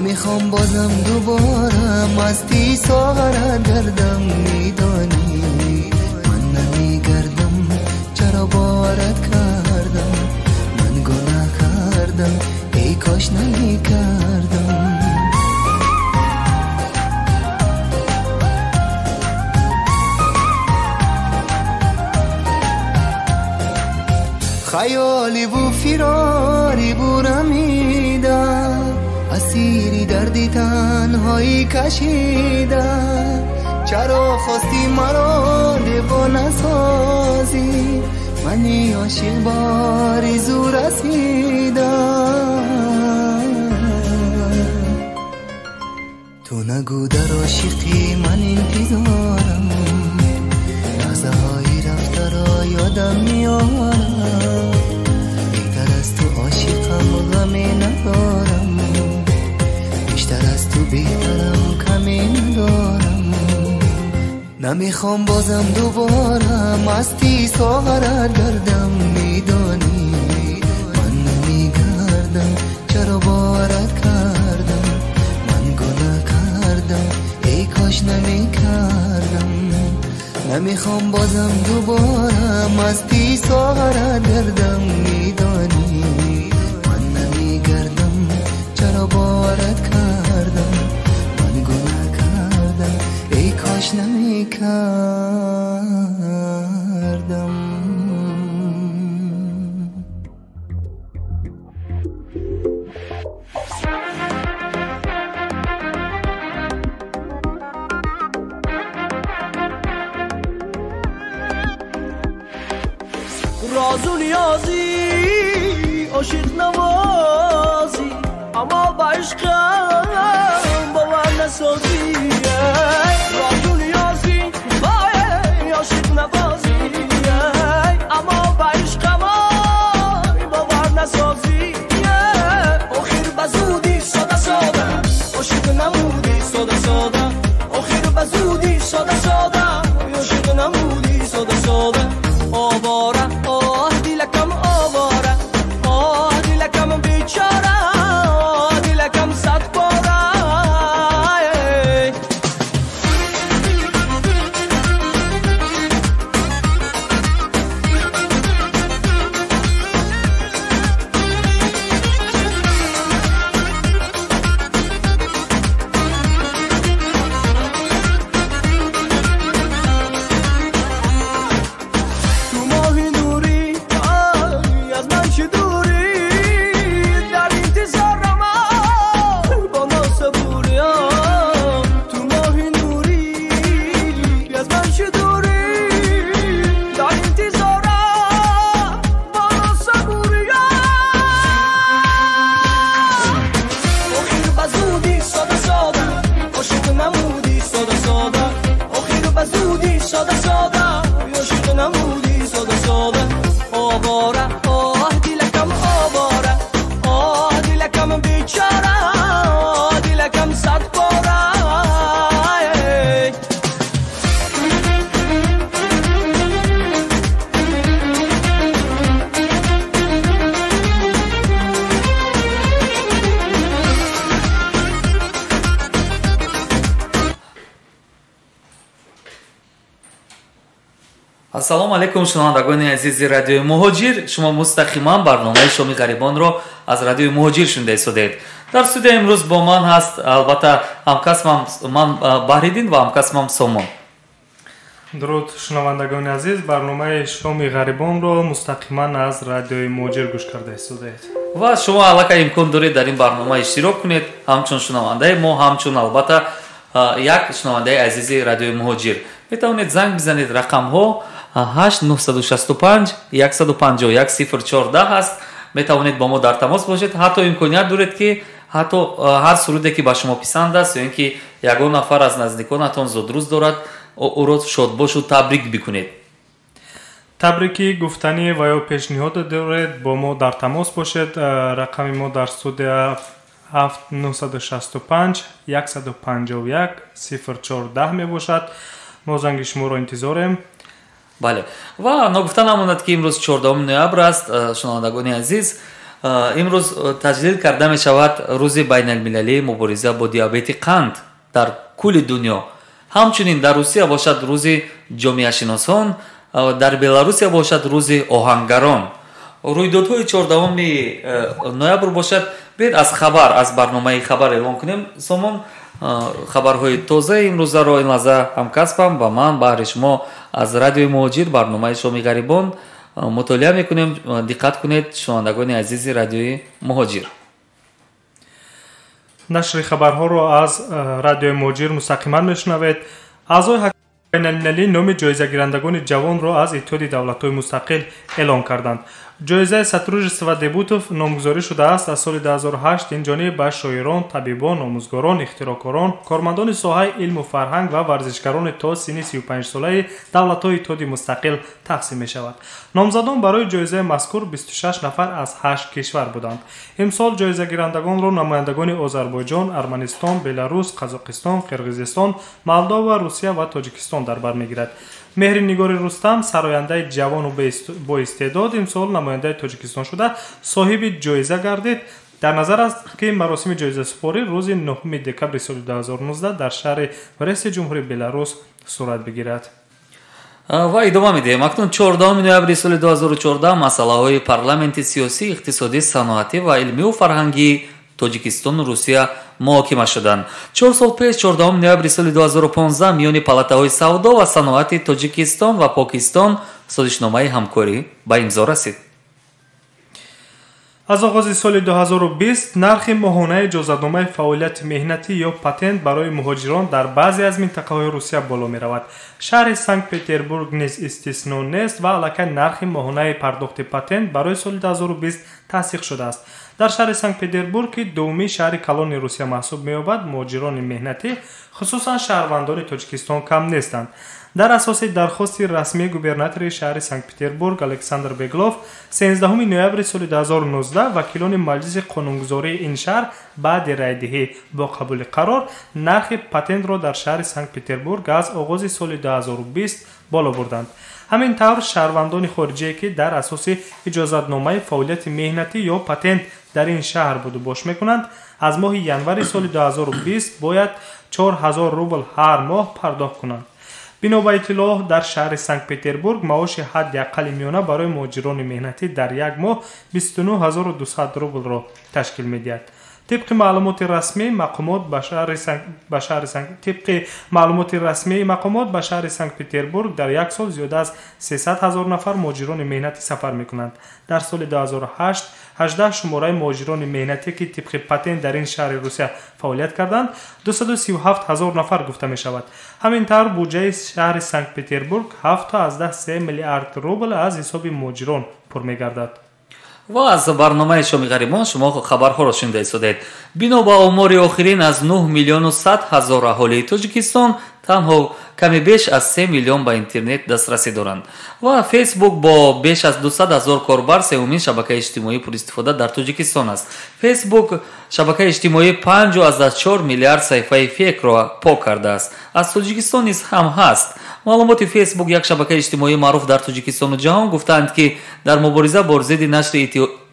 نمیخوام بازم دوباره مستی ساغرت گردم میدانی من نمیگردم چرا بارت کردم من گناه کردم ای کاش نمیکردم خیالی و فراری برمیده اسیری دردی تنهایی کشیده چرا خواستی مرا دیوانه سازی من عاشق باری زور رسیده تو نگو در عاشقی من انتظارم لحظه های رفته را یادم میارم بهتر از تو عاشقم غمی ندارم بیشتر از تو بهترم کمی ندارم نمیخوام بازم دوباره مستی ساغرت گردم میدانی من نمیگردم چرا بارت کردم من گناه کردم ای کاش نمیکردم نمیخوام بازم دوباره مستی ساغرت گردم میدانی من نمیگردم چرا بارت کردم من گناه کردم ای کاش نمیکردم. راز و نیازی عاشق نوازی اما با عشقم باور نسازی راز و نیازی وای عاشق نوازی اما با عشقم باور نسازی آخر به زودی ساده ساده عاشق نمودی ساده ساده آخر به زودی ساده ساده عاشق نمودی ساده ساده آواره آه دلکم آواره آه دلکم بیچاره آه دلکم صد پاره. Ассалому алайкум, шунавандагони азизи радиои Муҳоҷир. Шумо мустақиман барномаи Шоми ғарибонро аз радиои Муҳоҷир шунида истодед. Дар студия имрӯз бо ман ҳаст албатта ҳамкасбам ман Баҳриддин ва ҳамкасбам Сомон. Дуруд, шунавандагони азиз, барномаи Шоми ғарибонро мустақиман аз радиои Муҳоҷир гӯш карда истодаед. Ва шумо аллакай имкон доред дар ин барнома иштирок кунед, ҳамчун шунавандаи мо, ҳамчун албатта як шунавандаи азизи радиои Муҳоҷир. Метавонед занг бизанед, рақамҳо 8 965 151 014 аст. Метавонед бо мо дар тамос бошед. Ҳатто имконият доред ки ҳатто ҳар суруде ки ба шумо писанд аст ё ин ки ягон нафар аз наздиконатон зодрӯз дорад, ӯро шодбошу табрик бикунед. Табрики гуфтанӣ ва ё пешниҳод доред, бо мо дар тамос бошед. Рақами мо дар студия 8 965 151 014 мебошад. Мо занги шуморо интизорем. Бале, ва ногуфта намонад ки имрӯз 14 ноябр аст, шунавандагони азиз. Имрӯз таҷлил карда мешавад рӯзи байналмилалии мубориза бо диабети қанд дар кулли дунё. Ҳамчунин дар Русия бошад рӯзи ҷомеашиносон, дар Беларусия бошад рӯзи оҳангарон. Рӯйдодҳои 14 ноябр бошад, биёед аз хабар, аз барномаи хабар эълон кунем. Сомон, хабарҳои тозаи имрӯзаро ин лаҳза ҳамкасбам ва ман баҳри шумо аз радиои Муҳоҷир барномаи Шоми ғарибон мутолиа мекунем. Диққат кунед, шунавандагони азизи радиои Муҳоҷир. Нашри хабарҳоро аз радиои Муҳоҷир мустақиман мешунавед. Аъзои байналмилалӣ номи ҷоизагирандагони ҷавонро аз Иттиҳоди давлатҳои мустақил эълон карданд. Ҷоизаи Сотрудничество дебютов номгузорӣ шудааст аз соли 2008 инҷониб ба шоирон, табибон, омӯзгорон, ихтироъкорон, кормандони соҳаи илму фарҳанг ва варзишгарони то синни 35-солаи давлатҳои Иттиҳоди мустақил тақсим мешавад. Номзадон барои ҷоизаи мазкур 26 нафар аз 8 кишвар буданд. Имсол ҷоизагирандагонро намояндагони Озарбойҷон, Арманистон, Беларус, Қазоқистон, Қирғизистон, Молдова, Русия ва Тоҷикистон дар бар мегирад. Меҳринигори Рустам, сарояндаи ҷавону боистеъдод, имсол намояндаи Тоҷикистон шуда соҳиби ҷоиза гардид. Дар назар аст, ки маросими ҷоизасупорӣ рӯзи 9 декабри соли 2019 дар шаҳри Брести Ҷумҳурии Беларус сурат бигирад. Ва идома медиҳем. Акнун 14 ноябри соли 2014 масъалаҳои парламенти сиёсӣ, иқтисодӣ, саноатӣ ва илмию фарҳангии Тоҷикистону Русия муҳокима шуданд. 4 сол пеш, 14 ноябри соли 2015, миёни палатаҳои савдо ва саноати Тоҷикистон ва Покистон созишномаи ҳамкорӣ ба имзо расид. Аз оғози соли 2020 нархи моҳонаи иҷозатномаи фаъолияти меҳнатӣ ё патент барои муҳоҷирон дар баъзе аз минтақаҳои Русия боло меравад. Шаҳри Санкт-Петербург низ истисно нест ва аллакай нархи моҳонаи пардохти патент барои соли 2020 тасдиқ шудааст. Дар шаҳри Санкт-Петербург, ки дуввуми шаҳри калони Русия маҳсуб меёбад, муҳоҷирони меҳнатӣ, хусусан шаҳрвандони Тоҷикистон, кам нестанд. Дар асоси дархости расмии губернатори шаҳри Санкт-Петербург Александр Беглов, 13 ноябри соли 2019 вакилони маҷлиси қонунгузории ин шаҳр баъди райдиҳӣ бо қабули қарор нархи патентро дар шаҳри Санкт-Петербург аз оғози соли 2020 боло бурданд. Ҳамин тавр, шаҳрвандони хориҷие, ки дар асоси иҷозатномаи фаъолияти меҳнатӣ ё патент дар ин шаҳр будубош мекунанд, аз моҳи январи соли 2020 бояд 4000 рубл ҳар моҳ пардохт кунанд. Бино ба иттилоъ, дар шаҳри Санкт-Петербург маоши ҳадди аққали миёна барои муҳоҷирони меҳнатӣ дар як моҳ 29200 рублро ташкил медиҳад. Тибқи маълумоти расмии мақомот тибқи маълумоти расмии мақомот ба шаҳри Санкт-Петербург дар як сол зиёда аз 300 ҳазор нафар муҳоҷирони меҳнатӣ сафар мекунанд. Дар соли 2018 шумораи муҳоҷирони меҳнатӣ, ки тибқи патент дар ин шаҳри Русия фаъолият карданд, 237 ҳазор нафар гуфта мешавад. Ҳамин тавр, буҷаи шаҳри Санкт-Петербург 7,3 миллиард рубл аз ҳисоби муҳоҷирон пур мегардад. Ва аз барномаи Шоми ғарибон шумо хабарҳоро шунида истодаед. Бино ба омори охирин, аз 9 миллиону 100 ҳазор аҳолии Тоҷикистон танҳо каме беш аз 3 миллион ба интернет дастрасӣ доранд. Ва Фейсбук бо беш аз 200 ҳазор корбар сеюмин шабакаи иҷтимоии пуристифода дар Тоҷикистон аст. Фейсбук шабакаи иҷтимоӣ 5,4 миллиард саҳифаи фейкро пок кардааст. Аз Тоҷикистон низ ҳам ҳаст. Маълумоти Фейсбук, як шабакаи иҷтимоии маъруф дар Тоҷикистону ҷаҳон, гуфтаанд, ки дар мубориза бо зидди нашри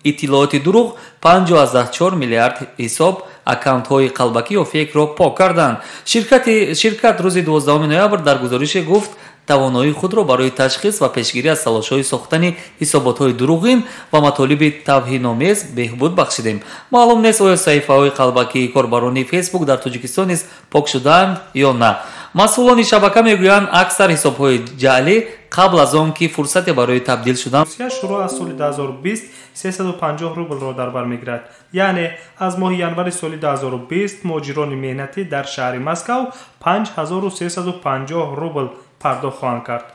иттилооти дурӯғ 5,4 миллиард ҳисоб аккаунтҳои қалбакӣ ё фейкро пок карданд. Ширкат рӯзи 12 ноябр дар гузорише гуфт, тавоноии худро барои ташхис ва пешгирӣ аз талошҳои сохтани ҳисоботҳои дурӯғин ва матолиби тавҳиномез беҳбуд бахшидем. Маълум нест, оё саҳифаҳои қалбакии корбарони Фейсбук дар Тоҷикистон низ пок шудаанд ё на. Масъулони шабака мегӯянд, аксар ҳисобҳои ҷаълӣ қабл аз он ки фурсате барои табдил шудан Русия шурӯъ аз соли 2020 350 рублро дар бар мегирад. Яъне аз моҳи январи соли 2020 муҳоҷирони меҳнатӣ дар шаҳри Москав 5350 рубл пардохт хоҳанд кард.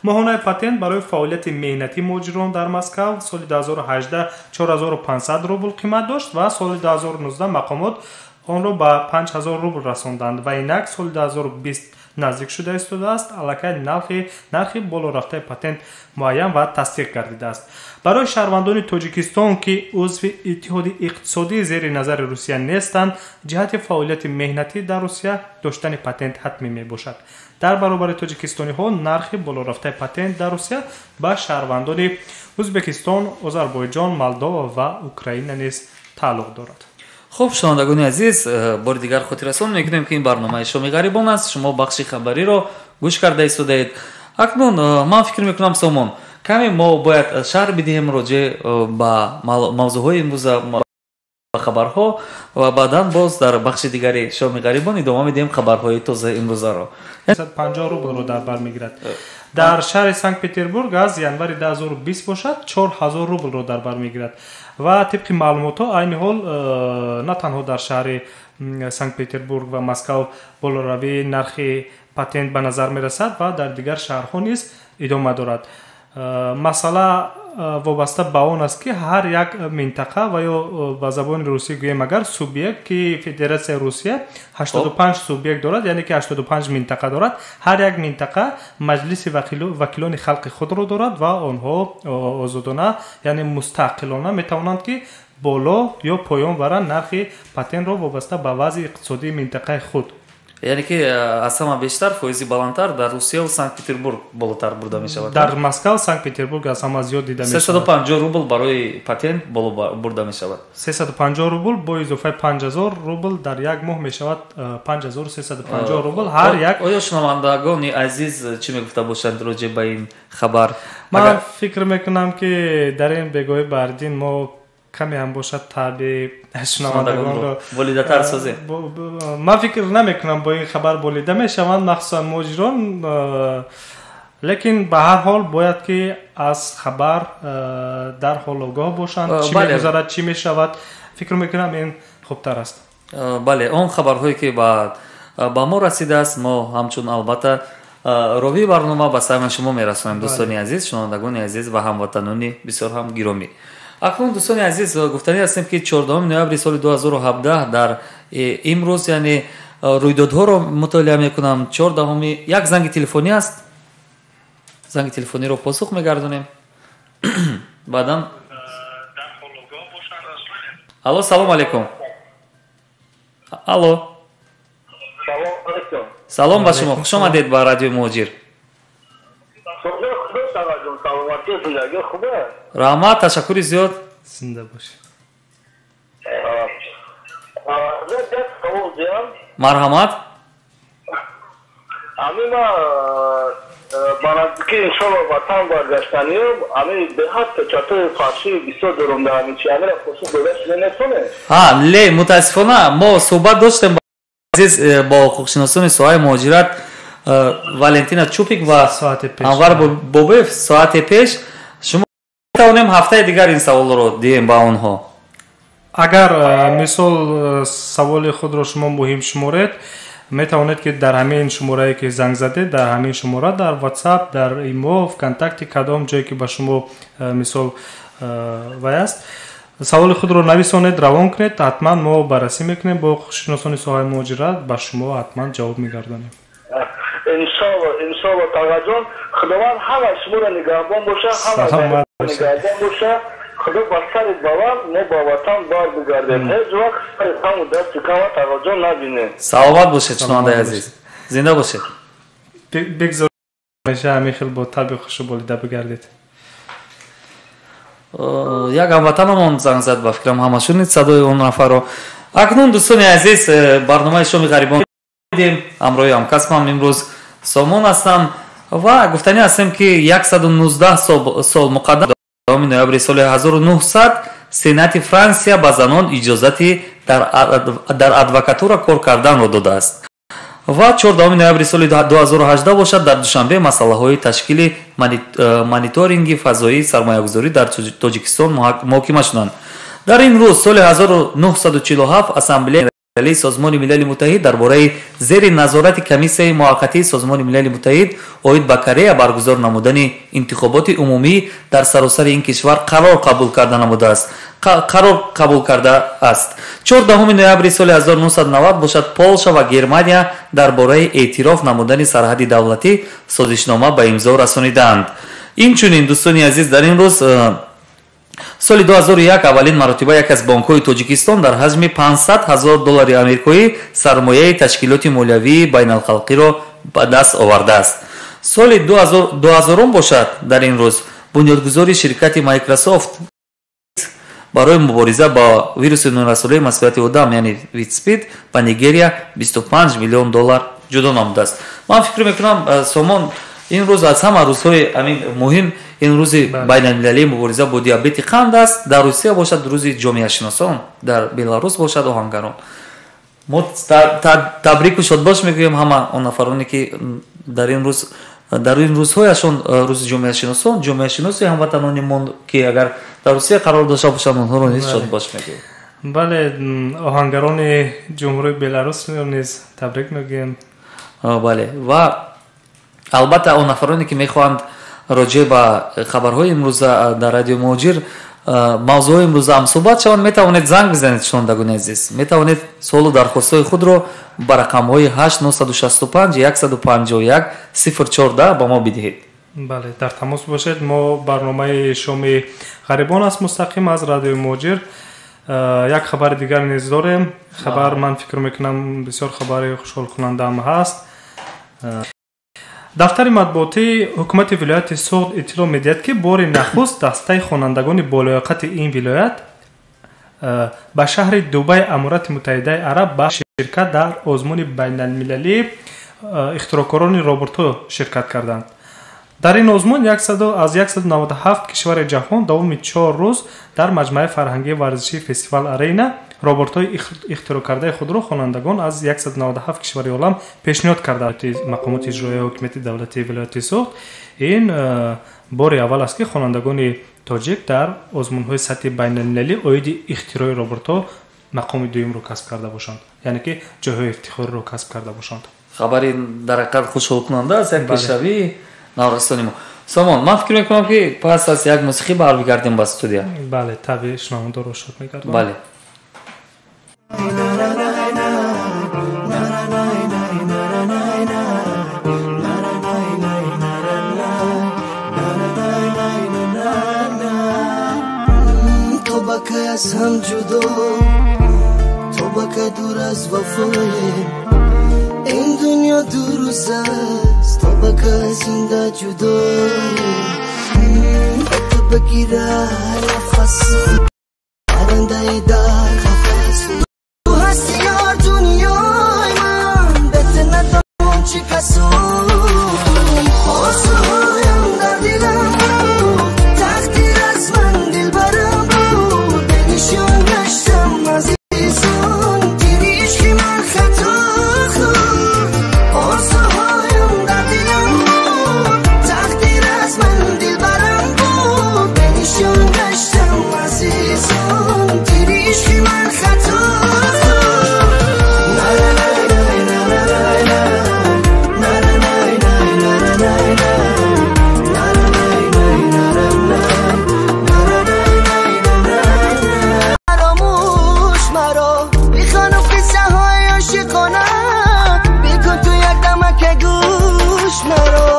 Моҳонаи патент барои фаъолияти меҳнатии муҳоҷирон дар Москав соли 2018 4500 рубл қимат дошт ва соли 2019 мақомот онро ба 5000 рубл расонданд ва инак соли 2020 наздик шуда истодааст. Аллакай нархи болорафтаи патент муайян ва тасдиқ гардидааст. Барои шаҳрвандони Тоҷикистон, ки узви Иттиҳоди иқтисодии зери назари Русия нестанд, ҷиҳати фаъолияти меҳнатӣ дар Русия доштани патент ҳатмӣ мебошад. Дар баробари тоҷикистониҳо нархи болорафтаи патент дар Русия ба шаҳрвандони Ӯзбекистон, Озарбойҷон, Молдова ва Украина низ тааллуқ дорад. Хуб, шунавандагони азиз, бори дигар хотиррасон мекунем, ки ин барномаи Шоми ғарибон аст. Шумо бахши хабариро гӯш карда истодаед. Акнун ман фикр мекунам, Сомон, каме мо бояд шарҳ бидиҳем роҷеъ ба мавзӯъҳои имрӯза, ба хабарҳо, ва баъдан боз дар бахши дигари Шоми ғарибон идома медиҳем хабарҳои тозаи имрӯзаро. 50 рублро дар бар мегирад. Дар шаҳри Санкт-Петербург аз январи 2020 бошад, 4000 рублро дар бар мегирад. Ва тибқи маълумотҳо, айни ҳол на танҳо дар шаҳри Санкт-Петербург ва Москав болоравии нархи патент ба назар мерасад ва дар дигар шаҳрҳо низ идома дорад. Масъала вобаста ба он аст, ки ҳар як минтақа ва ё ба забони русӣ гӯем агар, субъект, ки Федератсияи Русия 85 субъект дорад, яъне ки 85 минтақа дорад. Ҳар як минтақа маҷлиси вакилони халқи худро дорад ва онҳо озодона, яъне мустақилона метавонанд, ки боло ё поён баранд нархи патентро вобаста ба вазъи иқтисодии минтақаи худ. Яъне ки аз ҳама бештар, фоизи баландтар дар Русияву Санкт-Петербург болотар бурда мешавад. Дар Москав, Санкт-Петербург аз ҳама зиёд дида мешавад. 350 рубл барои патент боло бурда мешавад. 350 рубл бо изофаи 5000 рубл дар як моҳ мешавад 5350 рубл ҳар як. Оё шунавандагони азиз чӣ мегуфта бошанд роҷеъ ба ин хабар? Ман фикр мекунам, ки дар ин бегоҳи бардин мо каме ҳам бошад таби шунавандагонро болидатар созем. Ман фикр намекунам, бо ин хабар болида мешаванд, махсусан муҳоҷирон, лекин ба ҳар ҳол бояд ки аз хабар дар ҳол огоҳ бошанд, чӣ мегузарад, чӣ мешавад. Фикр мекунам, ин хубтар аст. Бале, он хабарҳое ки ба мо расидааст, мо ҳамчун, албатта, ровии барнома ба самъи шумо мерасонем, дӯстони азиз, шунавандагони азиз ва ҳамватанони бисёр ҳам гиромӣ. Акнун, дӯстони азиз, гуфтанӣ ҳастем, ки 14 ноябри соли 2017 дар имрӯз, яъне, рӯйдодҳоро мутолиа мекунам. Чордаҳуми як занги телефонӣ аст, занги телефониро посух мегардонем баъдан. Алло, салом алейкум, алло. Салом ба шумо, хуш омадед ба Радиои Муҳоҷир. Раҳмат, ташаккури зиёд. Зинда бошед. Марҳамат. Ами ма ба наздикӣ, иншолло, ватан баргаштаниём. Ами беҳад печатҳои фаршии бисёр дорум дар ҳамин чи, амира посух дода шуда метавонед? Ҳа, ле мутаассифона мо суҳбат доштем, азиз, бо ҳуқуқшиносони соҳаи муҳоҷират Валентина Чупик ва Анвар Бобоев соате пеш. Шумо метавонем ҳафтаи дигар ин саволро диҳем ба онҳо. Агар, мисол, саволи худро шумо муҳим шуморед, метавонед, ки дар ҳамин шуморае ки занг задед, дар ҳамин шумора дар WhatsApp, дар Имо, ВКонтакте, кадом ҷое ки ба шумо, мисол, вай аст, саволи худро нависонед, равон кунед. Ҳатман мо баррасӣ мекунем бо ҳуқуқшиносони соҳаи муҳоҷират, ба шумо ҳатман ҷавоб мегардонем. Иншолло, иншолло, тағаҷон, Худованд ҳамаи шуморо нигаҳбон боша, ҳамаи нигаҳбон боша. Худо ба сари баланд, мо ба ватан бар бигардем, ҳеҷ вақт сари хаму дасти кама, тағаҷон, набинем. Саломат бошед, шунавандаи азиз, зинда бошед. Бигзор ҳамеша ҳамин хел бо таби хушу болида бигардед. Як ҳамватанамон занг зад, ба фикрам, ҳама шунид садои он нафарро. Акнун, дӯстони азиз, барномаи Шоми ғарибон дем, ҳамроҳи ҳамкасбам имрӯз Сомон ҳастам ва гуфтанӣ ҳастем, ки 119 сол муқаддам, ноябри соли 1900, Сенати Франсия ба занон иҷозати дар адвокатура кор карданро додааст. Ва 14 ноябри соли 2018 бошад, дар Душанбе масъалаҳои ташкили мониторинги фазоии сармоягузорӣ дар Тоҷикистон муҳокима шуданд. Дар ин рӯз соли 1947 Ассамблеяи Созмони Милали Муттаҳид дар бораи зери назорати Комиссияи муваққатии Созмони Милали Муттаҳид оид ба Корея баргузор намудани интихоботи умумӣ дар саросари ин кишвар қарор қабул карда намудааст, қарор қабул кардааст. 14 ноябри соли 1990 бошад, Полша ва Германия дар бораи эътироф намудани сарҳади давлатӣ созишнома ба имзо расонидаанд. Инчунин, дӯстони азиз, дар ин рӯз соли 2001 аввалин маротиба як аз бонкҳои Тоҷикистон дар ҳаҷми 500 ҳазор доллари амрикоӣ сармояи ташкилоти молиявии байналхалқиро ба даст овардааст. Соли 2000 бошад, дар ин рӯз Бунёдгузори ширкати Microsoft барои мубориза бо вируси норасоии масъулияти одам, яъне ВИЧ-СПИД, ба Нигерия 25 миллион доллар ҷудо намудааст. Ман фикр мекунам, Сомон, ин рӯз аз ҳама рӯзҳои амин муҳим, ин рӯзи байналмилалии мубориза бо диабети қанд аст. Дар Русия бошад рӯзи ҷомеашиносон, дар Беларус бошад оҳангарон. Мо табрику шодбош мегӯем ҳама он нафароне, ки дар ин рӯз, дар ин рӯзҳояшон рӯзи ҷомеашиносон, ҷомеашиноси ҳамватанони мо, ки агар дар Русия қарор дошта бошанд, онҳоро низ шодбош мегӯем. Бале, оҳангарони Ҷумҳурии Беларусро низ табрик мегӯем. Бале, ва албатта он нафароне, ки мехоҳанд роҷеъ ба хабарҳои имрӯза дар Радиои Муҳоҷир, мавзӯъҳои имрӯза ҳамсӯҳбат шаванд, метавонед занг бизанед. Шунавандагони азиз, метавонед суолу дархостҳои худро ба рақамҳои 8 965 151 014 ба мо бидиҳед. Бале, дар тамос бошед. Мо барномаи Шоми ғарибон аст, мустақим аз Радиои Муҳоҷир. Як хабари дигар низ дорем. Хабар, ман фикр мекунам, бисёр хабари хушҳолкунандаам ҳаст. Дафтари матбуотии ҳукумати вилояти Суғд иттилоъ медиҳад, ки бори нахуст дастаи хонандагони болояқати ин вилоят ба шаҳри Дубай, Аморати Муттаҳидаи Араб, ба ширкат дар озмуни байналмилалии ихтироъкорони роботҳо ширкат карданд. Дар ин озмун аз 197 кишвари ҷаҳон давоми 4 рӯз дар маҷмӯаи фарҳангии варзишии Фестивал Арена роботҳои ихтироъкардаи худро хонандагон аз 197 кишвари олам пешниҳод карданд. Мақомоти иҷроияи ҳокимияти давлатии вилояти Суғд ин бори аввал аст, ки хонандагони тоҷик дар озмунҳои сатҳи байналмилалӣ оиди ихтирои роботҳо мақоми дуюмро касб карда бошанд, яъне ки ҷойҳои ифтихориро касб карда бошанд. Хабари дар ҳақиқат хушҳолкунанда аст, як пешравии наврасони мо. Сомон, ман фикр мекунам, ки пас аз як мусиқӣ бармегардем ба студия. Бале, табиӣ, шунавандаро шод мегардам. Бале. То ба кай аз ҳам ҷудо, то ба кай дур аз вафое, ин дунё дуруст аст, то ба кай зинда ҷудое. Ба бигира нафас, парандаи дар қафас, ту ҳасти ёр дунёи ман, бе ту надонам чӣ касум. Орзуҳоям дар дилам буд, тақдир аз ман дилбарам буд, бенишон гаштам азизон, тири ишқи ман хато хӯрд. Орзуҳоям дар дилам буд, тақдир аз ман дилбарам буд, бенишон гаштам азизон, тири ишқи ман хато хӯрд. فراموش مرا بخوان و قصه های عاشقانه بکن تو یک دمک گوش مرا.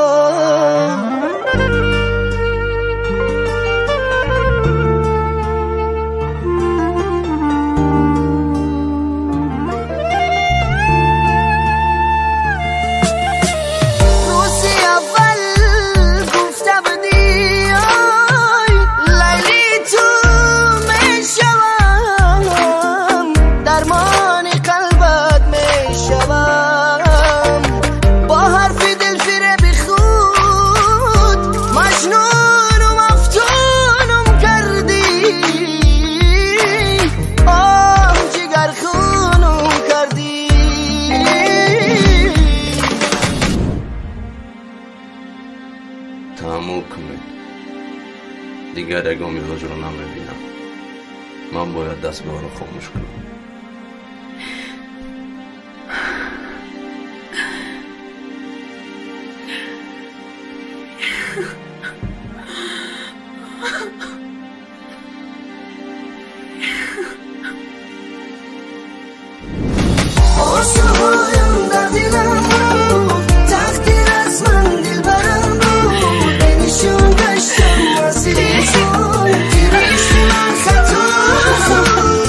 روزی اول گفته بودی آی لیلی تو میشوم، درمان قلبت میشوم، با حرف دل فریب خود مجنون و مفتونم کردی، آه جگر خونم کردی. Таҳаммул кунед, дигар ягон мизоҷро намебинам. Ман бояд дастгоҳро хомӯш кунам. Орзуҳоям дар дилам буд, тақдир аз ман дилбарам буд, бенишон гаштам азизон, тири ишқи ман хато хӯрд.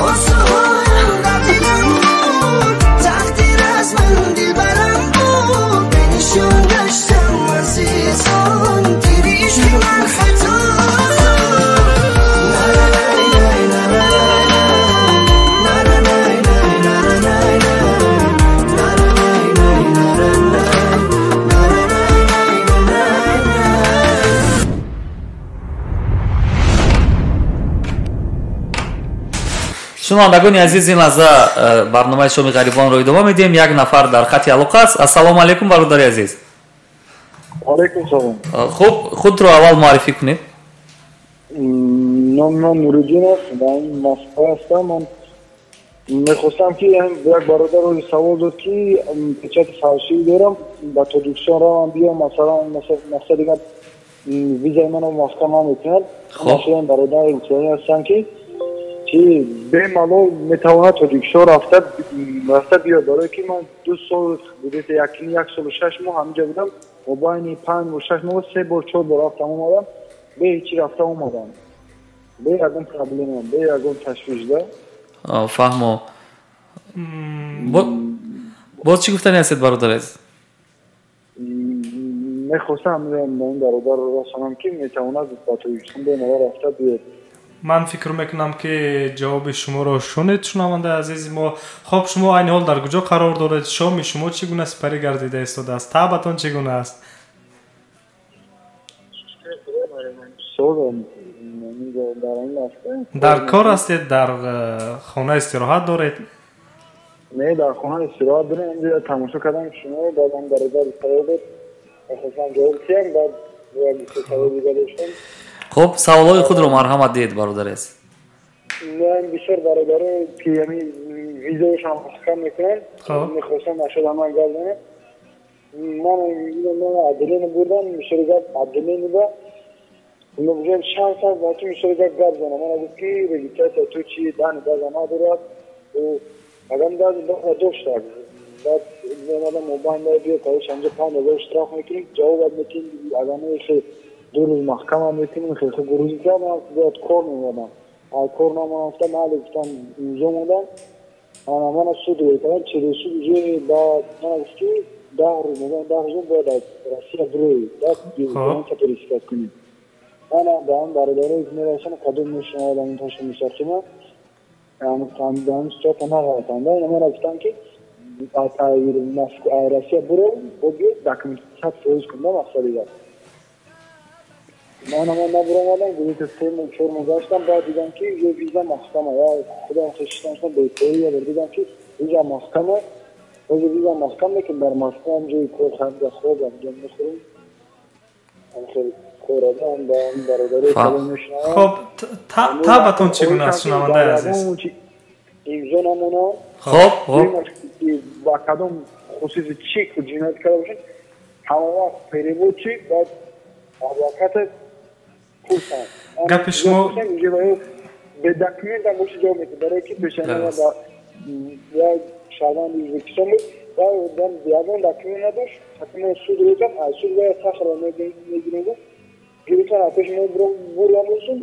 Орзуҳоям дар дилам буд, тақдир аз ман дилбарам буд, бенишон гаштам азизон, тири ишқи ман Шунавандагони азиз, ин лаҳза барномаи шоми ғарибонро идома медиҳем. Як нафар дар хати алоқа аст. Ассалому алайкум, бародари азиз. Алайкум салом. Хуб, худро аввал муаррифӣ кунед. Номи ман Нуриддин аст, дар Москва ҳастам. Ман мехостам, ки як бародар савол дод, ки печати фальшивӣ дорам, ба Тоҷикистон равам биём, масалан, мақсади гап, визаи маро маҳкам намекунад. Масалан, бародари гуфтанӣ ҳастам, ки чи бемалол метавонад Тоҷикистон рафта биёд, барое ки ман 2 сол, где-то 1 солу 6 моҳ ҳаминҷа будам. Мобайни 5 моҳ, 6 моҳ се бор, чор бор рафтам омадам, бе ҳечи рафта омадам, бе ягон проблема, бе ягон ташвиш да. Фаҳмо. Боз чӣ гуфтани ҳастед, бародар азиз? Мехостам ба ин бародар расонам, ки метавонад ба Тоҷикистон бемалол рафта биёд. Ман фикр мекунам, ки ҷавоби шуморо шунид шунавандаи азизи мо. Хоб, шумо айни ҳол дар куҷо қарор доред? Шоми шумо чӣ гуна сипарӣ гардида истодааст? Таъбатон чӣ гуна аст? Созам. Дар кор ҳастед, дар хона истироҳат доред? Не, дар хона истироҳат дорем. Инҷо тамошо кардам шумо, баъдам бародар савол дод, мехостам ҷавоб диҳам, баъд як савол дига доштам. Хуб, саволҳои худро марҳамат диҳед, бародар азиз. Ман бисёр бародаро, ки яъни визаашон маҳкам мекунанд, мехостам нашуда ман гап занам. Ман отделение бурдам, бисёр гап отделение ба мегӯям, чанд саат бо ту бисёр гап занам. Мана гуфт, ки регистрация ту чи дани база надорад. Агар база доштак, баъд меомадам мобайн, биё, короче, ҳамҷо 5000 штраф мекунем, ҷавобат метиҳем, агар не, хел 2 рӯз маҳкамам мекунем. Хел грузӣ кардам, бояд кор меомадам, кор намонам, гуфтам майли, гуфтам, имзо мондам. Ана мана суд рӯй кардам, через суд уже баъд мана гуфт, ки 10 рӯз, мегӯям, 10 рӯз бояд аз Россия бироӣ, баъд граница пересекать кунӣ. Ана ба ҳам бародарое ки мерасам, кадом мешунавад ҳамин таша мустақима, ҳамин ситуация нағалатанда. Мана гуфтам, ки Россия биро, бо биё, документ 100% кун да. Мақсади гап, ман набуромадам, где-то 3 моҳ, 4 моҳ гаштам, баъд дидам, ки уже виза маҳкама. Я худам хешитам бепоӣ ябор, дидам, ки виза маҳкама. Ҳозир виза маҳкам мекунем, дар Москва ҳамҷои кор, ҳамҷа хоб, ҳамҷа мехӯрем, ҳамхел корадам ба бародари. Хоб, таъбатон чӣ гуна аст, шунавандаи азиз? Имзо намонам. Хоб, хоб. Ба кадом хусуси чӣ ҷиноят карда бошед, ҳама вақт переводчик, баъд адвоката пурсанд. Гапи шумо бе документам боши, ҷавоб метиҳад, барое ки пешана як шаҳрванди Ӯзбекистон буд, ягон документ надошт. Ҳакимо суд рӯзам, аз суд бояд сахара мегирем, гирифтан, аз пеши мо бурдан, босум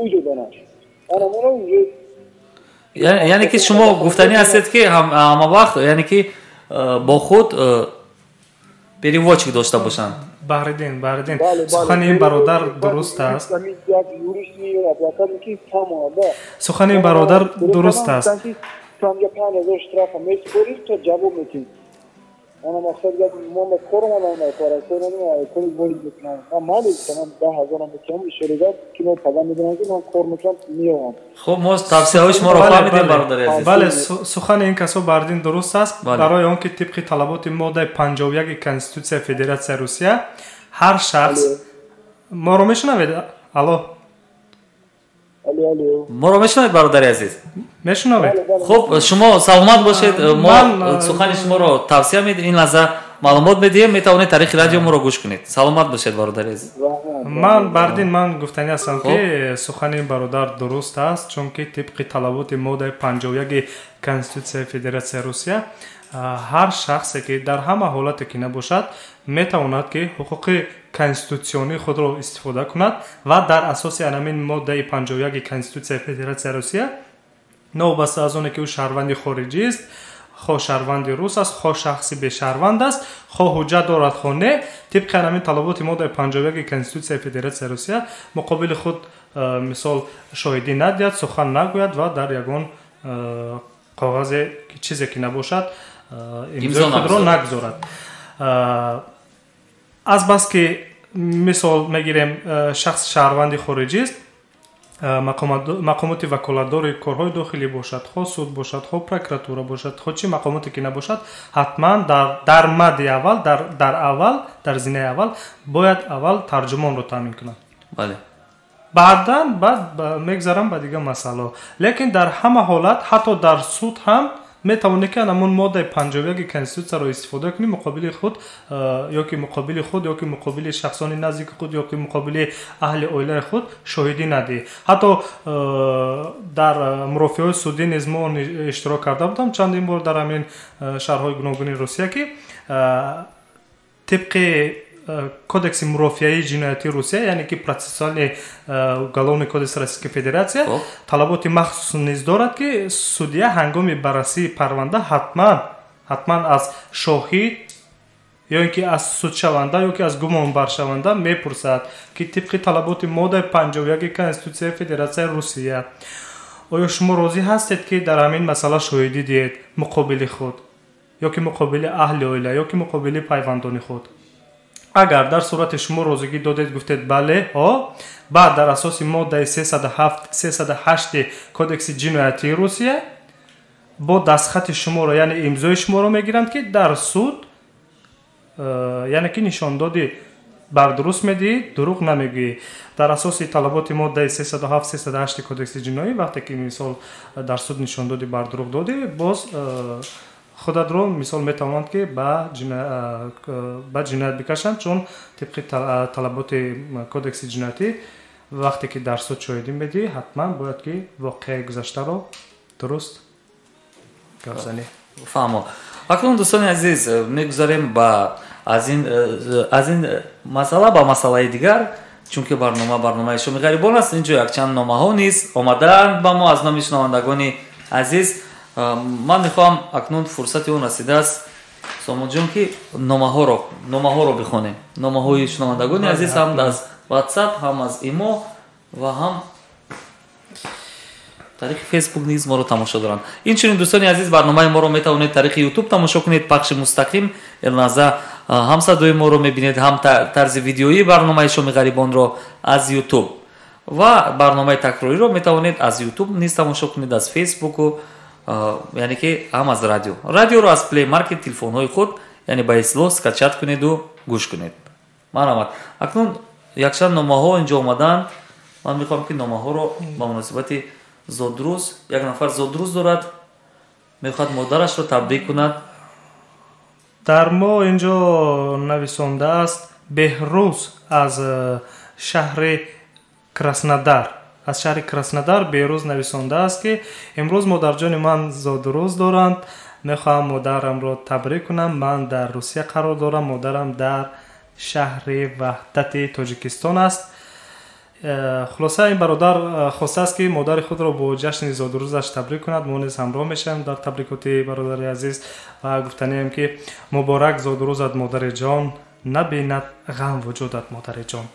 ӯй доданаш, ана моно уже. Яъне ки шумо гуфтанӣ ҳастед, ки ҳама вақт, яъне ки бо худ переводчик дошта бошанд. Баҳриддин, Баҳриддин, сухани ин бародар дуруст аст, сухани ин бародар дуруст аст. 5000 штрафа месупорӣ, то ҷавоб метиҳӣ. Ана мақсад гап, мо кор омадам, кор кори ворид мекунам, ман майли гуфтам, 10 000-ам метиҳам. Ишори гап, ки мо пага медонам, ки ман кор мекунам, меоям. Хуб, мо тавсияҳои шуморо фаҳмидем, бародари азиз. Бале, сухани ин касо, Баҳриддин, дуруст аст, барои он ки тибқи талаботи моддаи 51-и Конститутсияи Федератсияи Русия ҳар шахс. Моро мешунавед? Алло? Моро мешунавед, бародари азиз? Мешунавед? Хуб, шумо саломат бошед. Мо сухани шуморо тавсия медиҳем, ин лаҳза маълумот медиҳем, метавонед тариқи радио моро гӯш кунед. Саломат бошед, бародари азиз. Ман, Баҳриддин, ман гуфтанӣ ҳастам, ки сухани ин бародар дуруст аст, чунки тибқи талаботи моддаи 51-и Конститутсияи Федератсияи Русия ҳар шахсе, ки дар ҳама ҳолате ки набошад, метавонад, ки ҳуқуқи конститутсионии худро истифода кунад ва дар асоси анамин моддаи 51-и Конститутсияи Федератсияи Русия, новобаста аз оне ки ӯ шаҳрванди хориҷист, хоҳ шаҳрванди рус аст, хоҳ шахси бешаҳрванд аст, хоҳ ҳуҷҷат дорад, хоҳ не, тибқи анамин талаботи моддаи 51-и Конститутсияи Федератсияи Русия муқобили худ, мисол, шоҳидӣ надиҳад, сухан нагӯяд ва дар ягон коғазе, чизе ки набошад, имзои худро нагузорад. Азбаски, мисол мегирем, шахс шаҳрванди хориҷист. Мақомоти ваколатдори корҳои дохилӣ бошад, хоҳ суд бошад, хоҳ прокуратура бошад, хоҳ чӣ мақомоте ки набошад, ҳатман дар мадди аввал, дар аввал, дар зинаи аввал бояд аввал тарҷумонро таъмин кунанд. Бале. Баъдан баъд мегзарам ба дигар масъалаҳо. Лекин дар ҳама ҳолат, ҳатто дар суд ҳам метавонӣ ки ҳамон моддаи 51 конститутсияро истифода кунӣ муқобили худ, ё ки муқобили худ, ё ки муқобили шахсони наздики худ, ё ки муқобили аҳли оилаи худ шоҳидӣ надиҳӣ. Ҳатто дар мурофиаҳои судӣ низ мо иштирок карда будам чандин бор дар ҳамин шаҳрҳои гуногуни Русия, ки тибқи кодекси мурофиаи ҷиноятии Русия, яъне ки процессуальный уголовный кодекс Российской Федерация, талаботи махсус низ дорад, ки судья ҳангоми баррасии парванда ҳатман аз шоҳид ё ин ки аз судшаванда ё ки аз гумонбаршаванда мепурсад, ки тибқи талаботи моддаи 51 Конститутсияи Федератсияи Русия оё шумо розӣ ҳастед, ки дар ҳамин масъала шоҳидӣ диҳед муқобили худ ё ки муқобили аҳли оила ё ки муқобили пайвандони худ? Агар дар сурати шумо розигӣ додед, гуфтед бале, ҳо, баъд дар асоси моддаи 307 308 кодекси ҷиноятии Русия бо дастхати шуморо, яъне имзои шуморо мегиранд, ки дар суд, яъне ки нишондоди бардуруст медиҳӣ, дурӯғ намегӯӣ. Дар асоси талаботи моддаи 307 308 кодекси ҷиноӣ, вақте ки мисол дар суд нишондоди бардурӯғ додӣ, боз худатро мисол метавонанд ки ба ҷиноят бикашанд, чун тибқи талаботи кодекси ҷиноятӣ вақте ки дар суд шоҳидӣ медиҳӣ, ҳатман бояд ки воқеаи гузаштаро дуруст гап занӣ. Фаҳмо. Акнун, дӯстони азиз, мегузарем ба аз ин масъала ба масъалаи дигар, чунки барнома барномаи шоми ғарибон аст. Инҷо якчанд номаҳо низ омадаанд ба мо аз номи шунавандагони азиз. Ман мехоҳам акнун фурсати он расидааст, Сомонҷон, ки номаҳоро бихонем. Номаҳои шунавандагони азиз ҳам аз WhatsApp, ҳам аз имо ва ҳам тариқи Facebook низ моро тамошо доранд. Инчунин, дӯстони азиз, барномаи моро метавонед тариқи YouTube тамошо кунед, пахши мустақим. Элназа ҳам садои моро мебинед, ҳам тарзи видеоии барномаи шоми ғарибонро аз YouTube ва барномаи такрориро метавонед аз YouTube низ тамошо кунед, аз Фейсбуку, яъне ки ҳам аз радио. Радиоро аз Play Market телефонҳои худ, яъне ба истилоҳ скачать кунеду гӯш кунед. Марҳамат. Акнун якчанд номаҳо инҷо омаданд. Ман мехоҳам ки номаҳоро ба муносибати зодрӯз, як нафар зодрӯз дорад, мехоҳад модарашро табрик кунад. Дар мо инҷо нависондааст Беҳрӯз аз шаҳри Краснодар. Аз шаҳри Краснодар Беҳрӯз нависондааст, ки имрӯз модарҷони ман зодрӯз доранд, мехоҳам модарамро табрик кунам. Ман дар Русия қарор дорам, модарам дар шаҳри Ваҳдати Тоҷикистон аст. Хулоса, ин бародар хостааст, ки модари худро бо ҷашни зодрӯзаш табрик кунад. Мо низ ҳамроҳ мешавем дар табрикоти бародари азиз ва гуфтанием, ки муборак зодрӯзат, модари ҷон, набинад ғам вуҷудат, модари ҷон,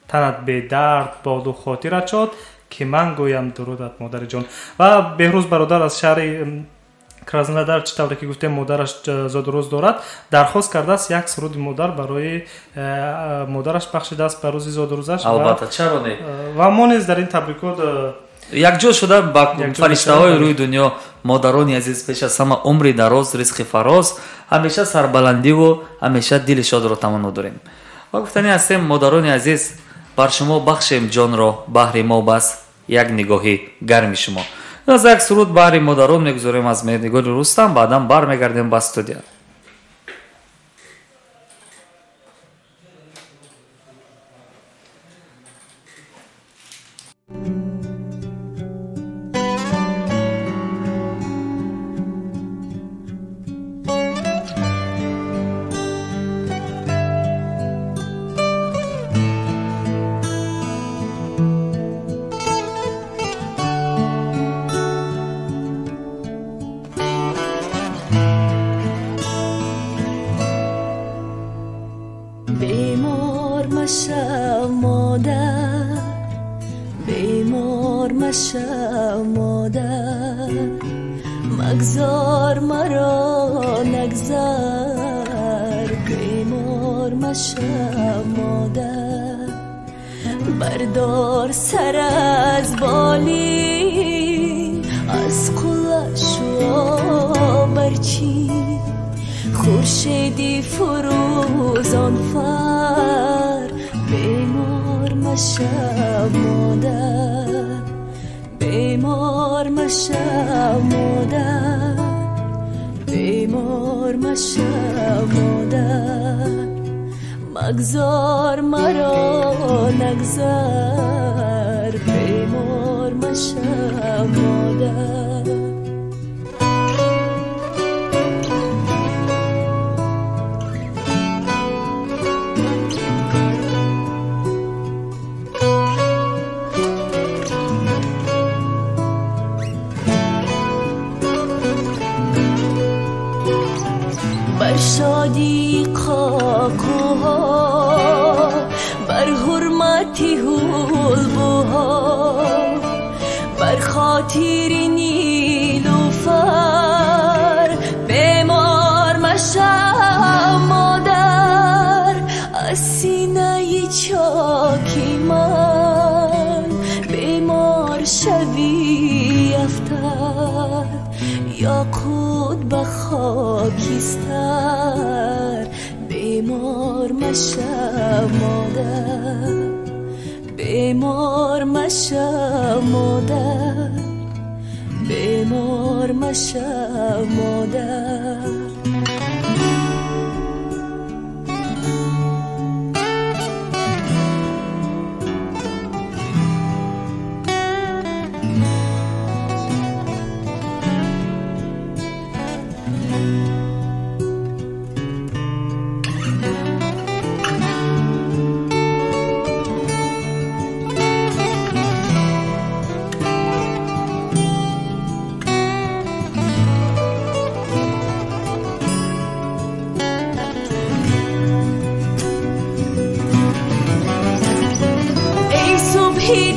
танат бедард боду хотират шод, ки ман гӯям дурудат, модари ҷон. Ва Беҳрӯз бародар аз шаҳри Краснодар, чӣ тавре ки гуфтем, модараш зодрӯз дорад, дархост кардааст як суруди модар барои модараш бахшидааст ба рӯзи зодрӯзаш. Албатта, чаро не? Ва мо низ дар ин табрикот якҷо шуда ба фариштаҳои рӯи дунё, модарони азиз, пеш аз ҳама умри дароз, ризқи фароз, ҳамеша сарбаландиву ҳамеша дили шодро таманно дорем. Ва гуфтанӣ ҳастем, модарони азиз, бар шумо бахшем ҷонро, баҳри мо бас як нигоҳи гарми шумо. Аз як суруд баҳри модарон мегузорем аз Меҳрнигори Рустам, баъдан бармегардем ба студия. مگذار مرا نگذر، بیمار مشم مادر، بردار سر از بالین، از قله شعاع برچین. خورشیدی فروزان فر، بیمار مشو مادر، بیمار مشو مادر، بیمار مشو مادر. مگذار مرا نگذر، بیمار مشو مادر. بر شادی قاقوها، بر حرمتی هولبوها، بر خاطر نیلوفر، بیمار مشو مادر. از سینه چاکی من بیمار شوی افتد، یاقوت به خاکستر، بیمار مشو مادر، بیمار مشو مادر، بیمار مشو مادر.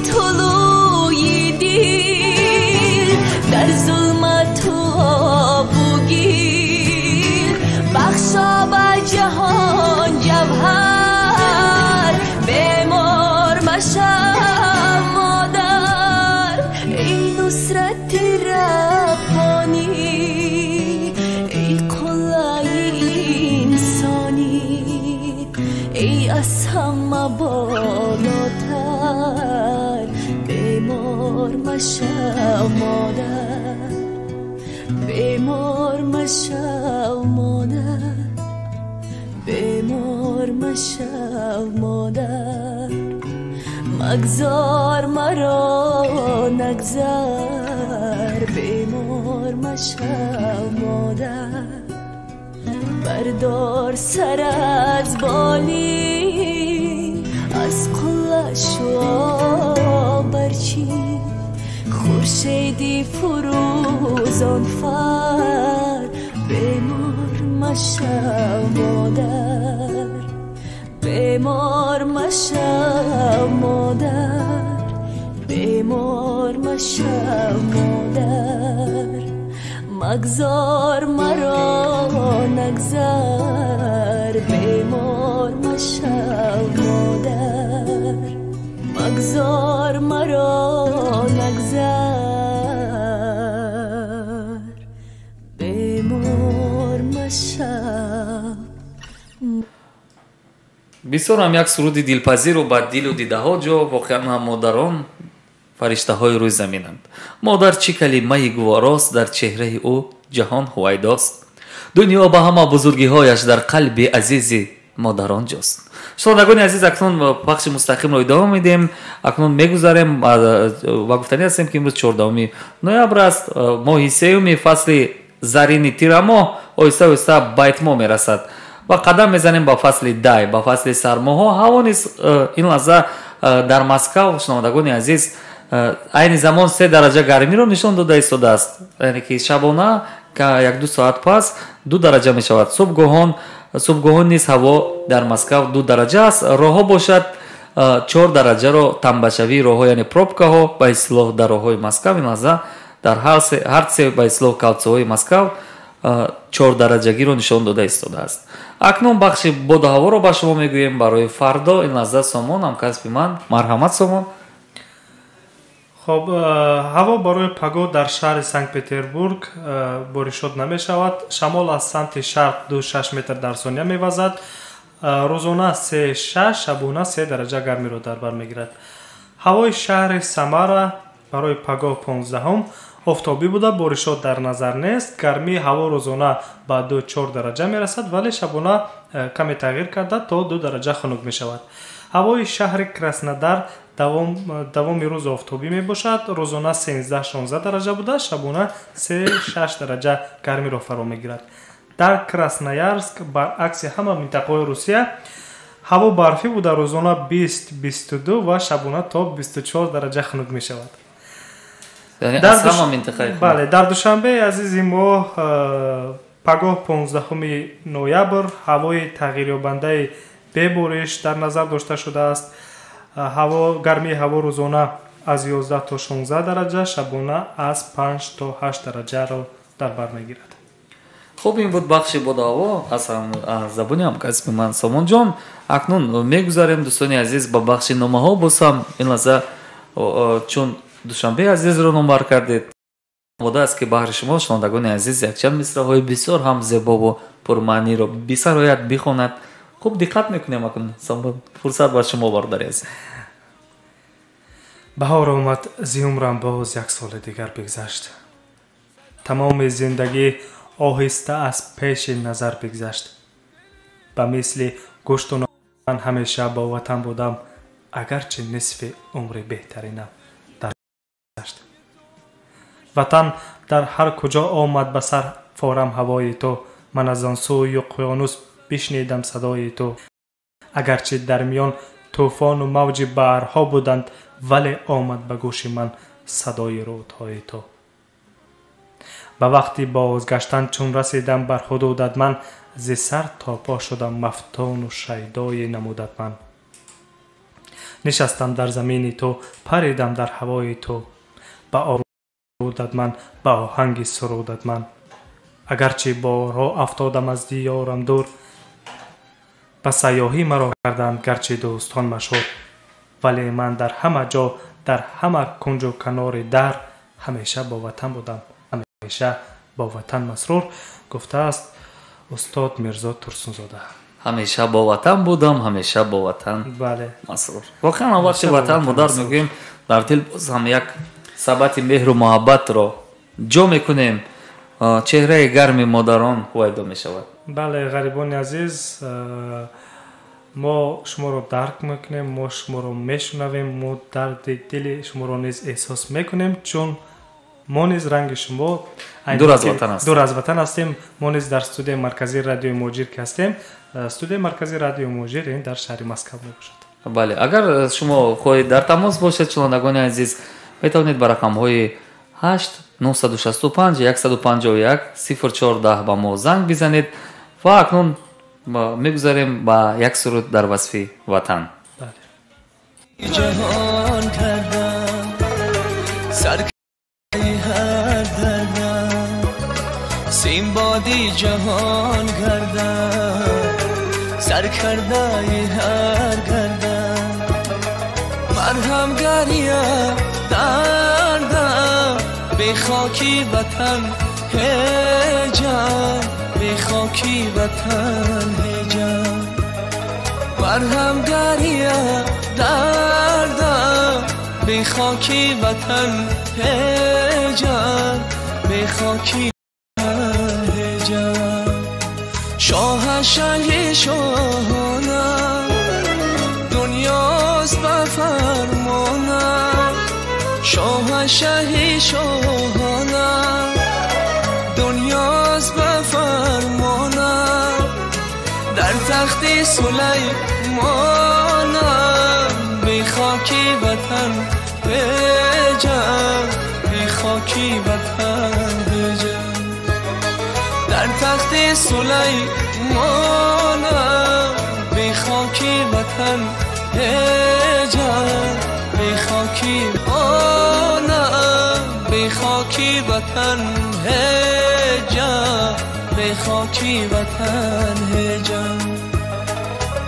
طلوعی دل در ظلمت و آب و گل، بخشا به جهان جوهر، بیمار مشو مادر. ای نصرت ربانی، ای قله انسانی، ای از همه بالاتر، بیمار مشو مادر، بیمار مشو مادر، بیمار مشو مادر. مگذار مرا نگذر، بیمار مشو مادر. بردار سر از بالین، از قله شعاع برچین. خورشیدی فروزان فر، بیمار مشو مادر، بیمار مشو مادر، بیمار مشو مادر. مگذار مرا نگذر، بیمار مشو مادر، مگذار مرا نگذر، بیمار مشو. Бисёр ҳам як суруди дилпазиру ба дилу дидаҳо ҷо. Воқеан ҳам модарон фариштаҳои рӯи заминанд. Модар чӣ калимаи гуворост, дар чеҳраи ӯ ҷаҳон ҳувайдост. Дунё ба ҳама бузургиҳояш дар қалби азизи модарон ҷост. Шунавандагони азиз, акнун пахши мустақимро идома медиҳем. Акнун мегузарем ва гуфтанӣ ҳастем, ки имрӯз 14 ноябр аст, моҳи сеюми фасли зарини тирамоҳ оҳиста оҳиста ба итмом мерасад ва қадам мезанем ба фасли дай, ба фасли сармоҳо. Ҳаво низ ин лаҳза дар Москав, шунавандагони азиз, айни замон 3 дараҷа гармиро нишон дода истодааст, яъне ки шабона 1-2 соат пас 2 дараҷа мешавад. Субҳгоҳон низ ҳаво дар Москав 2 дараҷа аст. Роҳҳо бошад 4 дараҷаро тамбашавии роҳҳо, яъне пробкаҳо ба истилоҳ дар роҳҳои Москав ин лаҳза дар ҳар се ба истилоҳ калцоҳои Москав 4 дараҷагиро нишон дода истодааст. Акнун бахши боду ҳаворо ба шумо мегӯем барои фардо. Ин лаҳза Сомон ҳамкасби ман. Марҳамат, Сомон. Хоб, ҳаво барои пагоҳ дар шаҳри Санкт-Петербург боришот намешавад. Шамол аз самти шарқ 2,6 метр дар сония мевазад. Рӯзона 3,6, шабона 3 дараҷа гармиро дар бар мегирад. Ҳавои шаҳри Самара барои пагоҳ 15 офтобӣ буда, боришот дар назар нест. Гармии ҳаво рӯзона ба 2,4 дараҷа мерасад, вале шабона каме тағйир карда то 2 дараҷа хунук мешавад. Ҳавои шаҳри Краснодар давоми рӯз офтобӣ мебошад. Рӯзона 13-16 дараҷа буда, шабона 3-6 дараҷа гармиро фаро мегирад. Дар Красноярск баръакси ҳама минтақаҳои Русия ҳаво барфӣ буда, рӯзона 20-22 ва шабона то 24 дараҷа хунук мешавад. Бале, дар Душанбеи азизи мо пагоҳ 15 ноябр ҳавои тағйирёбандаи бебориш дар назар дошта шудааст. Гармии ҳаво рӯзона аз 11 то 16 дараҷа, шабона аз 5 то 8 дараҷаро дар бар мегирад. Хуб, ин буд бахши боду ҳаво аз забони ҳамкасби ман Сомонҷон. Акнун мегузарем, дӯстони азиз, ба бахши номаҳо. Боз ҳам ин лаҳза чун Душанбеи азизро номбар кардед, омода аст ки баҳри шумо, шунавандагони азиз, якчанд мисраҳои бисёр ҳам зебову пурмаъниро бисарояд, бихонад. Хуб, диққат мекунем акнун. Фурсат ба шумо, бародари азиз. Баҳор омад, зи умрам боз як соли дигар бигзашт. Тамоми зиндагӣ оҳиста аз пеши назар бигзашт. Ба мисли гӯшту ман ҳамеша бо ватан будам, агарчи нисфи умри беҳтаринам даргузашт. Ватан дар ҳар куҷо омад ба сар форам ҳавои ту, ман аз он сӯи уқёнус бишнидам садои ту. Агарчи дар миён тӯфону мавҷи баҳрҳо буданд, вале омад ба гӯши ман садои рӯдҳои ту. Ба вақти бозгаштан чун расидам бар ҳудудат ман, зи сар то по шудам мафтуну шайдои намудат ман. Нишастам дар замини ту, паридам дар ҳавои ту, ба орудат ман, ба оҳанги сурудат ман. Агарчи борҳо афтодам аз диёрам дур, ба сайёҳӣ маро карданд гарчи дӯстон машҳур, вале ман дар ҳама ҷо, дар ҳама кунҷу канори дар, ҳамеша бо ватан будам, ҳамеша бо ватан масрур, гуфтааст устод Мирзо Турсунзода. Ҳамеша бо ватан будам, ҳамеша бо ватан масрур. Воқеан вақти ватан модар мегӯем, дар дил боз ҳам як сабати меҳру муҳаббатро ҷо мекунем. Чеҳраи гарми модарон ҳувайдо мешавад. Бале, ғарибони азиз, мо шуморо дарк мекунем, мо шуморо мешунавем, мо дарди дили шуморо низ эҳсос мекунем, чун мо низ ранги шумо дур аз ватан ҳастем. Дур аз ватан ҳастем. Мо низ дар студияи марказии радиои Муҳоҷир ки ҳастем. Студияи марказии радиои Муҳоҷир ин дар шаҳри Москва мебошад. Бале, агар шумо хоҳед дар тамос бошед, шунавандагони азиз, метавонед ба рақамҳои 8 965 151 0410 ба мо занг бизанед. Ва акнун мегузарем ба як суруд дар васфи ватан. Ҷаҳон кардам сар ҳар дардам, симбоди ҷаҳон гардам, сар кардаи ҳар гардам, марҳам гария дардам, бехоки ватан ҳеҷам, бехоки ватан ҳеҷам, марҳам гария дардам, бехоки ватан ҳеҷам, бехоки ҳеҷам. Шоҳ шоҳонам, дунёст ба фармонам, шоҳ шоҳонам, дунёст ба фармонам, дар тахти Сулаймонам, бехоки ватан ҳеҷам, бехоки ватан ҳеҷам, дар тахти Сулаймонам, бехоки ватан ҳеҷам, бехоки онам, бехоки ватан ҳеҷам, به خاکی وطن هجم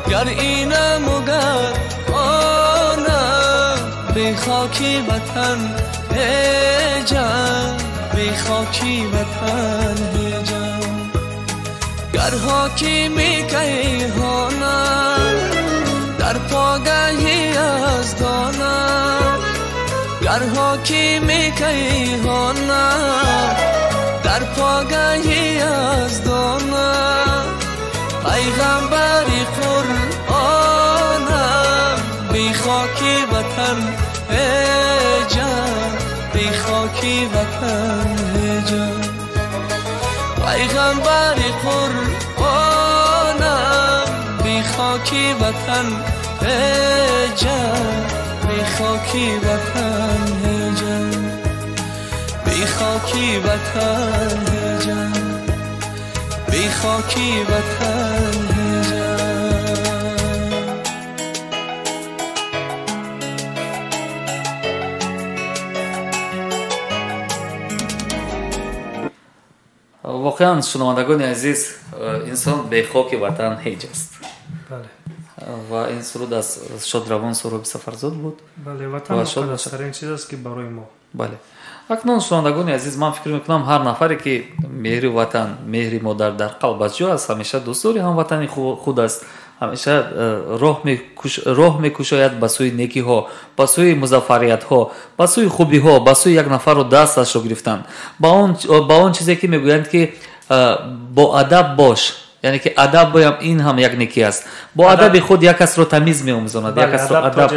گر اینم و گر آنم به خاکی وطن هجم به خاکی وطن هجم گر حاکمی کیهانم در پاگهی از دانم گر حاکمی کیهانم در پاگهی از دانم پیغمبری قرآنم بی خاکی وطن هجم بی خاکی وطن هجم پیغمبری قرآنم بی خاکی وطن هجم بی خاکی وطن هجم بی خاکی وطن هجم بی خاکی وطن هجم. Воқеан, шунавандагони азиз, инсон бехоки ватан ҳеҷ аст. Ва ин суруд аз шодравон Суҳроби Сафарзод буд. Бале, ватан муқаддастарин чиз аст, ки барои мо. Бале. Акнун, шунавандагони азиз, ман фикр мекунам, ҳар нафаре ки меҳри ватан, меҳри модар дар қалбаш ҷо аст, ҳамеша дӯстдори ҳамватани худ аст, ҳамеша роҳ мекушояд ба сӯи некиҳо, ба сӯи музаффариятҳо, ба сӯи хубиҳо, ба сӯи як нафарро дасташро гирифтан, ба он чизе ки мегӯянд, ки бо адаб бош, яъне ки адаб боям, ин ҳам як некӣ аст. Бо адаби худ як касро тамиз меомӯзонад, як касро адаб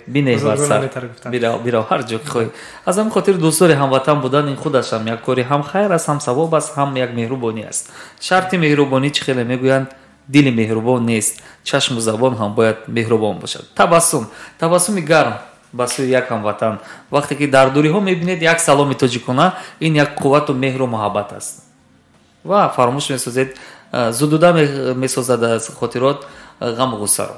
бинеҳ бар сар, бирав ҳар ҷо ки хоҳӣ. Аз ҳамин хотир дӯстдори ҳамватан будан ин худаш ҳам як кори ҳам хайр аст, ҳам савоб аст, ҳам як меҳрубонӣ аст. Шарти меҳрубонӣ, чӣ хеле мегӯянд, дили меҳрубон нест, чашму забон ҳам бояд меҳрубон бошад. Табассум, табассуми гарм ба сӯи як ҳамватан. Вақте ки дар дуриҳо мебинед як саломи тоҷикона, ин як қуввату меҳру муҳаббат аст ва фаромӯш месозед, зудуда месозад аз хотирот ғаму ғуссаро.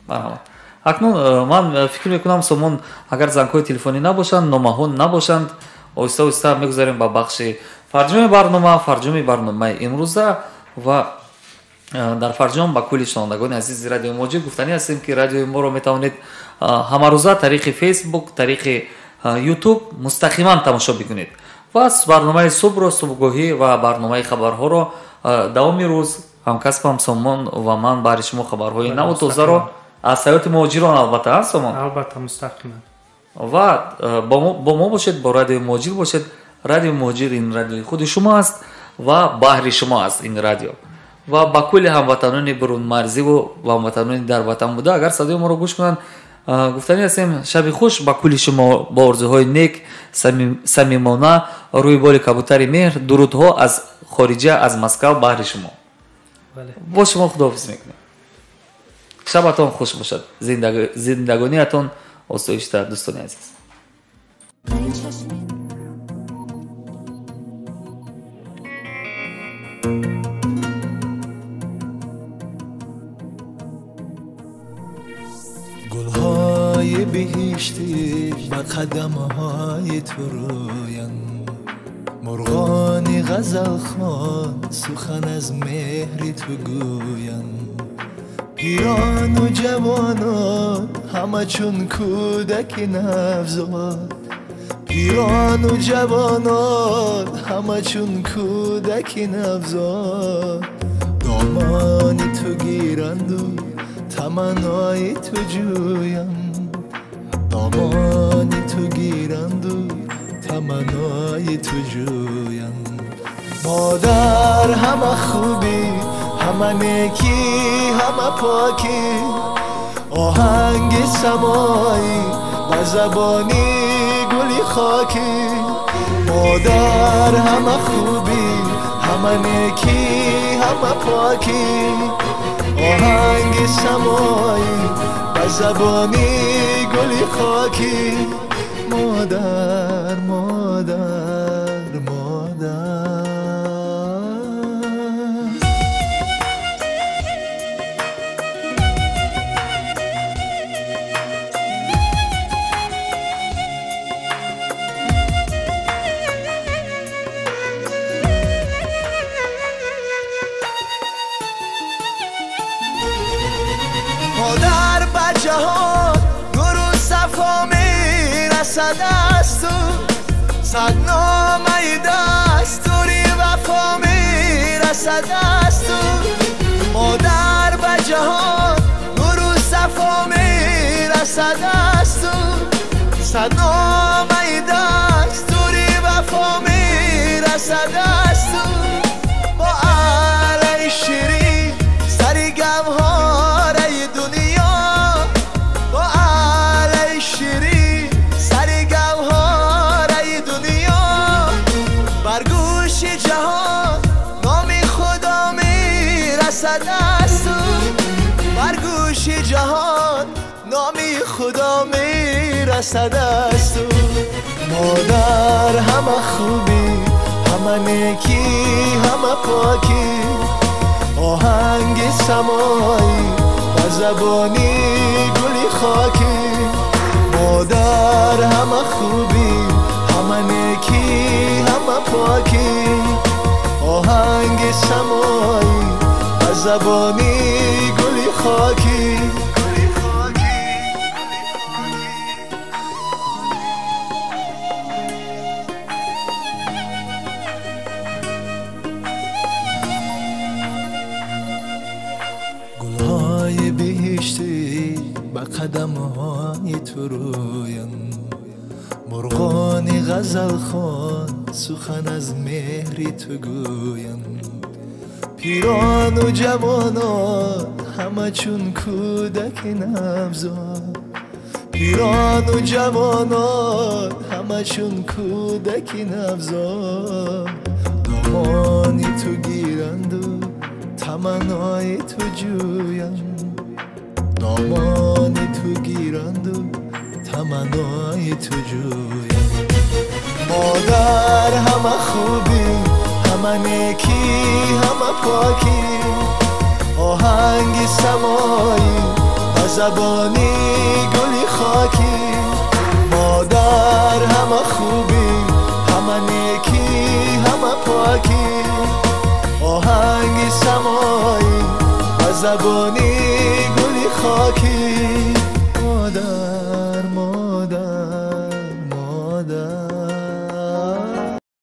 Марҳамат. Акнун ман фикр мекунам, Сомон, агар зангҳои телефонӣ набошанд, номаҳо набошанд, оҳиста оҳиста мегузарем ба бахши фарҷоми барнома, фарҷоми барномаи имрӯза. Ва дар фарҷом ба кулли шунавандагони азизи радиои Муҳоҷир гуфтанӣ ҳастем, ки радиои моро метавонед ҳамарӯза тариқи Фейсбук, тариқи Ютуб мустақиман тамошо бикунед ва барномаи субҳро, субҳгоҳӣ ва барномаи хабарҳоро давоми рӯз ҳамкасбам Сомон ва ман баҳри шумо хабарҳои наву тозаро аз ҳаёти муҳоҷирон, албатта, Сомон, албатта, мустақиман. Ва бо мо бошед, бо радиои Муҳоҷир бошед. Радиои Муҳоҷир ин радиои худи шумо аст ва баҳри шумо аст ин радио. Ва ба кулли ҳамватанони берунмарзиву ҳамватанони дар ватан буда, агар садои моро гӯш кунанд, гуфтанӣ ҳастем, шаби хуш ба кулли шумо бо орзуҳои нек, самимона, рӯи боли кабутари меҳр, дурудҳо аз хориҷа, аз Москав баҳри шумо. Бо шумо худоҳофиз мекунем. Шабатон хуш бошад, зиндагониятон осоишта, дӯстони азиз. گلهای بهشتی بر قدمهای تو رویند، مرغان غزلخوان سخن از مهر تو گویند، پیران و جوانان همه چون کودک نوزاد، پیران و جوانان همه چون کودک نوزاد، دامان تو گیرند و تمنای تو جویند، دامان تو گیرند و تمنای تو جویند. مادر همه خوبی، همه نیکی، همه پاکی، آهنگ سمایی با زبانی گلی خاکی. مادر همه خوبی، همه نیکی، همه پاکی، آهنگ سمایی با زبانی گلی خاکی. مادر مادر مادر. صد نامه دستوری وفا میرسد از تو مادر به جهان نور و صفا میرسد از تو صد نامه دستوری وفا میرسد از تو با علی شیرین سری گوهره دنیا با علی شیرین سری گوهره دنیا بر گوش جهان نام خدا میرسد از تو بر گوش جهان نام خدا میرسد از تو مادر همه خوبی همه نیکی همه پاکی آهنگ سمایی و زبانی گلی خاکی مادر همه خوبی همه نیکی همه پاکی آهنگ سمایی و زبانی گلی خاکی به قدم‌های تو رویم مرغان غزل خوان سخن از مهری تو گویم پیران و جوانان همه چون کودک نوزاد پیران و جوانان همه چون کودک نوزاد دامانی تو گیرند و تمنای تو جویند دامانی تو گیرند و تمنای تو جویند مادر همه خوبی همه نیکی همه پاکی آهنگ سمایی و زبانی گلی خاکی مادر همه خوبی همه نیکی همه پاکی آهنگ سمایی و زبانی گلی خاکی.